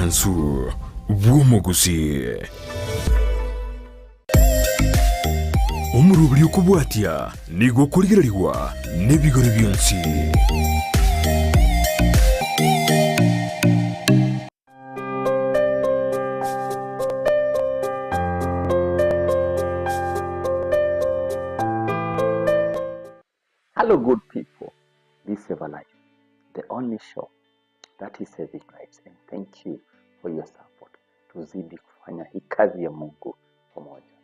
Obwansu bw'omogusi. Omoroberi okobwatia nigo okorigererigwa n'ebigori bionsi. Hello, good people. This is Life, the only show that is saving lives, and thank you for your support. Tuzidi kufanya hii kazi ya Mungu pamoja.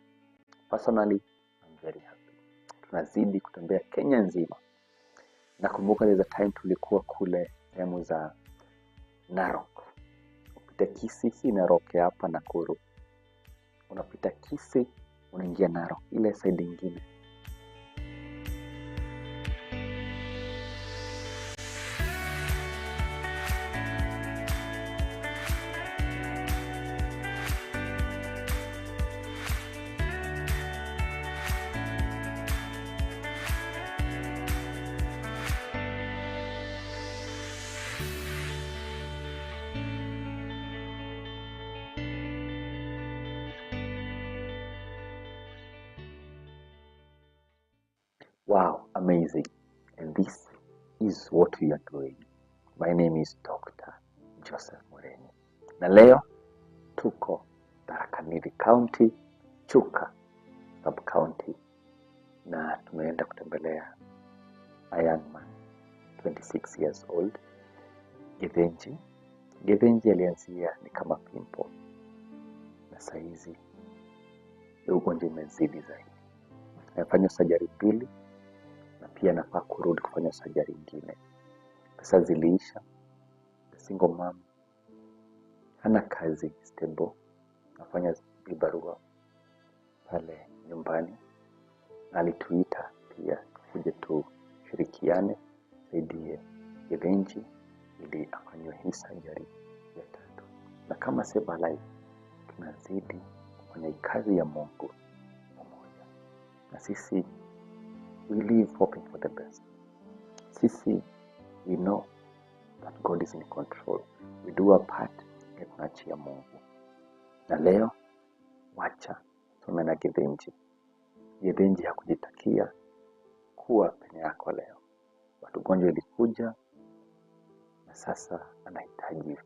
Personally, I'm very happy. Tunazidi kutembea Kenya nzima. Nakumbuka there's a time tulikuwa kule sehemu za Narok, upita Kisii, si Narok ya hapa Nakuru, unapita Kisii unaingia Narok, ile side ingine. Wow, amazing. And this is what we are doing. My name is Dr. Joseph Muremi. Na leo tuko Tharaka Nithi County, Chuka sub county, na tumeenda kutembelea a young man 26 years old, Githinji. Githinji alianzia ni kama pimple, na saizi ugonjwa imezidi zaidi. Amefanya sajari pili na pia anafaa kurudi kufanya sajari ingine. Pesa ziliisha, the single mom hana kazi stable, anafanya vibarua pale nyumbani, na alituita pia tukuje tushirikiane, saidie Githinji ili afanyiwe hii surgery ya tatu. Na kama Save a Life tunazidi kufanya hii kazi ya Mungu pamoja, na sisi we live hoping for the best. Sisi we know that God is in control. We do our part na tunaachia Mungu. Na leo wacha tume na Githinji. Githinji hakujitakia kuwa penye yako leo, but ugonjwa ilikuja na sasa anahitaji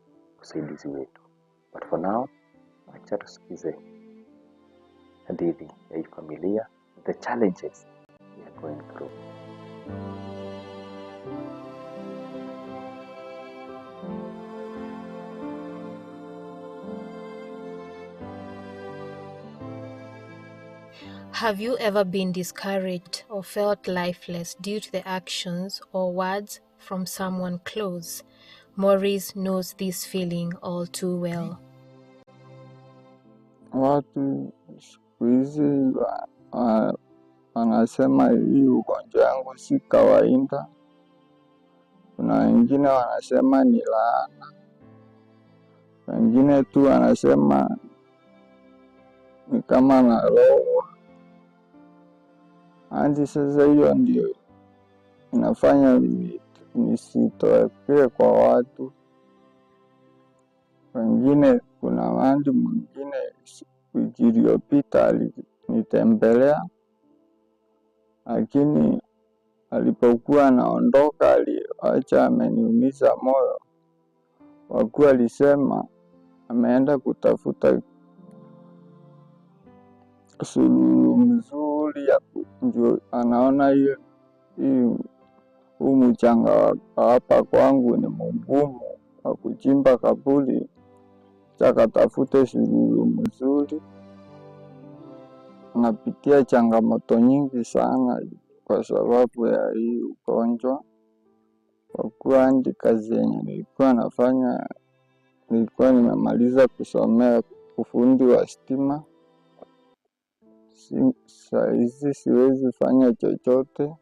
usaidizi wetu. But for now, wacha tusikize hadithi ya hii familia, the challenges they are going through. Have you ever been discouraged or felt lifeless due to the actions or words from someone close? Maurice knows this feeling all too well. Watu siku hizi wanasema hii ugonjwa yangu si kawaida. Kuna wengine wanasema ni laana, wengine tu wanasema ni kama narogwa. Hadi sasa hiyo ndio inafanya nisitokee kwa watu wengine. Kuna watu mwingine wiki iliyopita alinitembelea, lakini alipokuwa anaondoka aliacha ameniumiza moyo, kwa kuwa alisema ameenda kutafuta suluhu mzuri ya kujua, anaona hiyo huu mchanga wa hapa kwangu ni mgumu wa kuchimba kaburi, akatafute suluhu mzuri. Napitia changamoto nyingi sana kwa sababu ya hii ugonjwa, kwa kuwa hadi kazi yenye nilikuwa nafanya, nilikuwa nimemaliza kusomea ufundi wa stima. Saizi siwezi fanya chochote,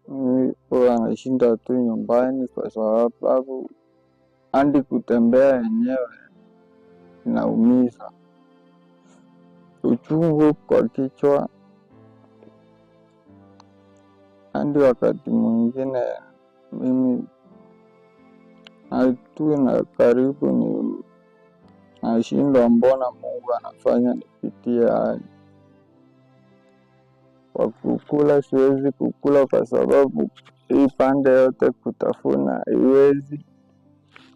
mimi huwa nashinda tu nyumbani kwa sababu hadi kutembea yenyewe inaumiza, uchungu kwa kichwa, hadi wakati mwingine mimi Na tu na karibu ni nashindwa, mbona Mungu anafanya nipitie haya. Kwa kukula siwezi kukula kwa sababu hii pande yote kutafuna haiwezi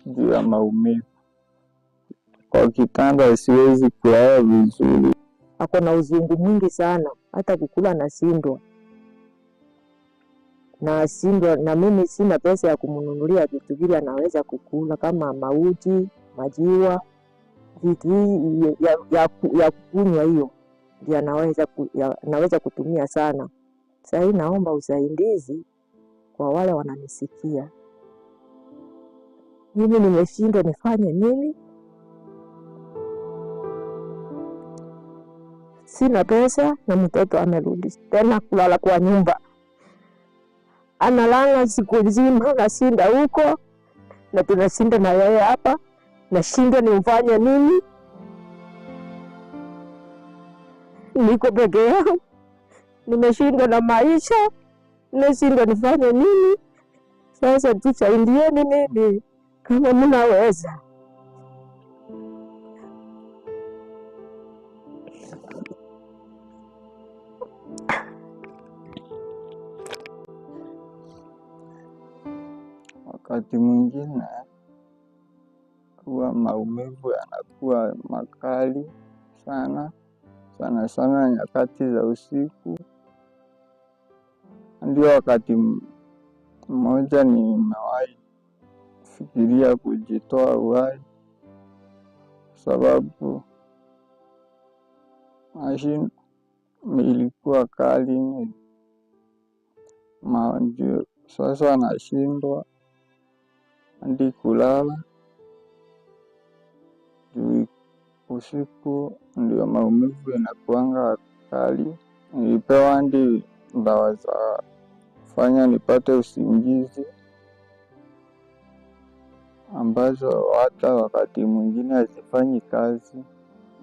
juu ya maumivu. Kwa kitanda siwezi kulala vizuri. Ako na uzungu mwingi sana, hata kukula nashindwa, nashindwa. Na mimi sina pesa ya kumnunulia vitu vile anaweza kukula kama mauji, majiwa, vitu hii ya kukunywa, hiyo ndio anaweza kutumia sana. Sasa hii naomba usaidizi kwa wale wananisikia. Mimi nimeshindwa nifanye nini? Sina pesa na mtoto amerudi tena kulala kwa nyumba, analala siku nzima, nashinda huko na tunashinda na yeye hapa, nashindwa nimfanye nini? Niko peke yangu, nimeshindwa na maisha, nimeshindwa nifanye nini? Sasa tusaidieni mimi kama mnaweza. Wakati mwingine huwa maumivu yanakuwa makali sana sana sana nyakati za usiku. Ndio wakati mmoja nimewahi fikiria kujitoa uhai, sababu ilikuwa kali, ndio sasa nashindwa hadi kulala juu usiku ndio maumivu inakuanga kali. Nilipewa hadi dawa za kufanya nipate usingizi, ambazo hata wakati mwingine hazifanyi kazi.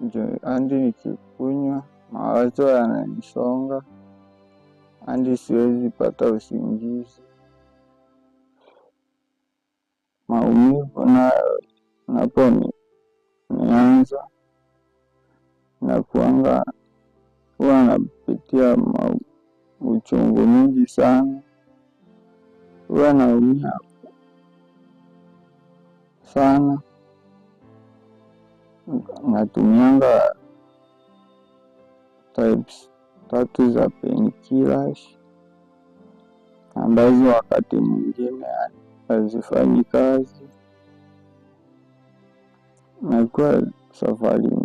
Juu hadi nikikunywa mawazo yananisonga hadi siwezi pata usingizi. Maumivu nayo inaponianza nakuanga huwa napitia uchungu mingi sana, huwa naumia sana. Natumianga types 3 za painkillers ambazo wakati mwingine hazifanyi kazi. Imekuwa safari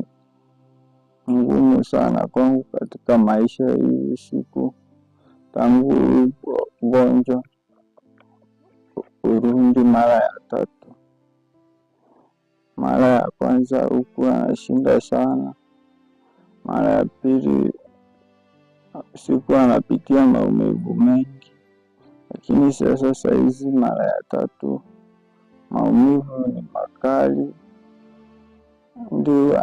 ngumu sana kwangu katika maisha hii siku, tangu ugonjwa urudi mara ya 3. Mara ya kwanza hukuwa nashinda sana, mara ya pili sikuwa napitia maumivu mengi, lakini sasa saizi mara ya 3 maumivu ni makali, ndio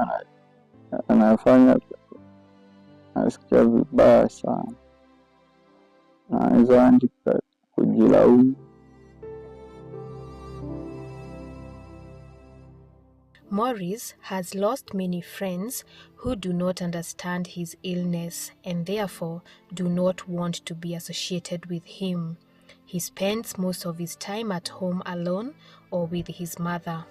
anafanya nasikia vibaya sana. Naanza hadi kujilaumu. Maurice has lost many friends who do not understand his illness and therefore do not want to be associated with him. He spends most of his time at home alone or with his mother.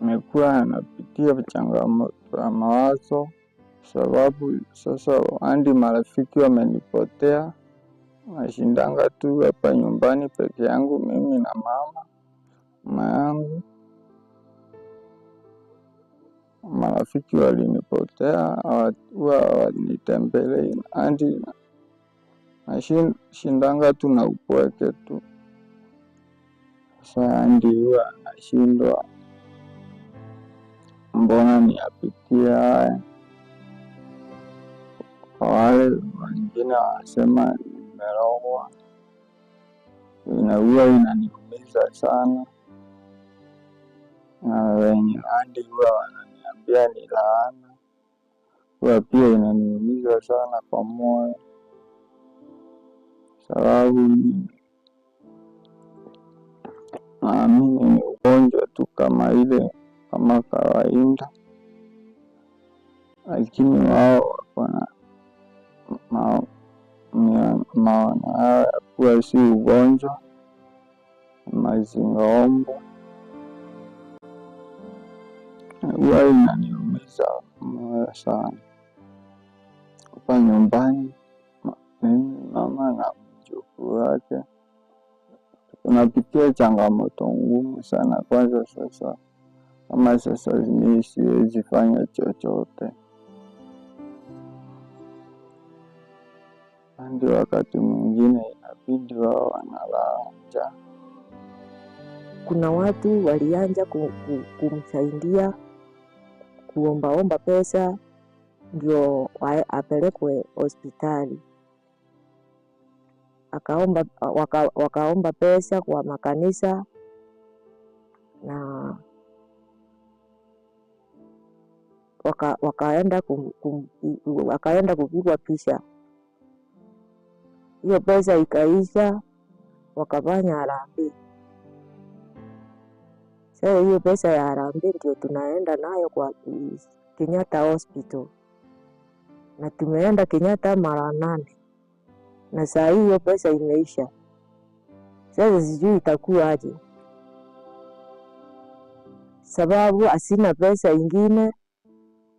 Nimekuwa napitia changamoto ya mawazo sababu sasa hadi marafiki wamenipotea. Nashindanga tu hapa nyumbani peke yangu, mimi na mama yangu. Marafiki walinipotea, huwa hawanitembelei hadi nashindanga tu na upweke tu. Sasa hadi huwa nashindwa mbona niyapitie haya. Kwa wale wengine wanasema nimerogwa, huwa inaniumiza sana. Na wenye hadi huwa wananiambia ni laana, huwa pia inaniumiza sana kwa moyo, sababu Naamini ni ugonjwa tu kama ile kama kawaida, lakini wao wako na maono yao ya kuwa si ugonjwa, ni mazingaombwe. Huwa inaniumiza moyo sana. Hapa nyumbani mimi, mama na mjukuu wake tunapitia changamoto ngumu sana. Kwanza sasa, kama sasa mimi siwezi fanya chochote, hadi wakati mwingine inabidi wao wanalala njaa. Kuna watu walianja kumsaidia kuombaomba pesa ndio apelekwe hospitali. Akaomba, wakaomba pesa kwa makanisa na wakaenda kupigwa picha. Hiyo pesa ikaisha, wakafanya harambee. Sasa hiyo pesa ya harambee ndio tunaenda nayo kwa Kenyatta Hospital, na tumeenda Kenyatta mara 8 na saa hii hiyo pesa imeisha. Sasa sijui itakuwa aje, sababu asina pesa ingine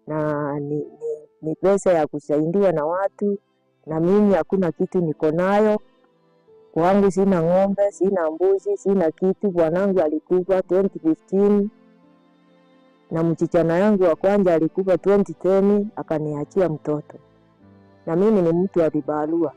na ni pesa ya kusaidiwa na watu, na mimi hakuna kitu niko nayo kwangu. Sina ng'ombe, sina mbuzi, sina kitu. Bwanangu alikufa 2015 na mchichana yangu wa kwanza alikufa 2010, akaniachia mtoto, na mimi ni mtu wa vibarua.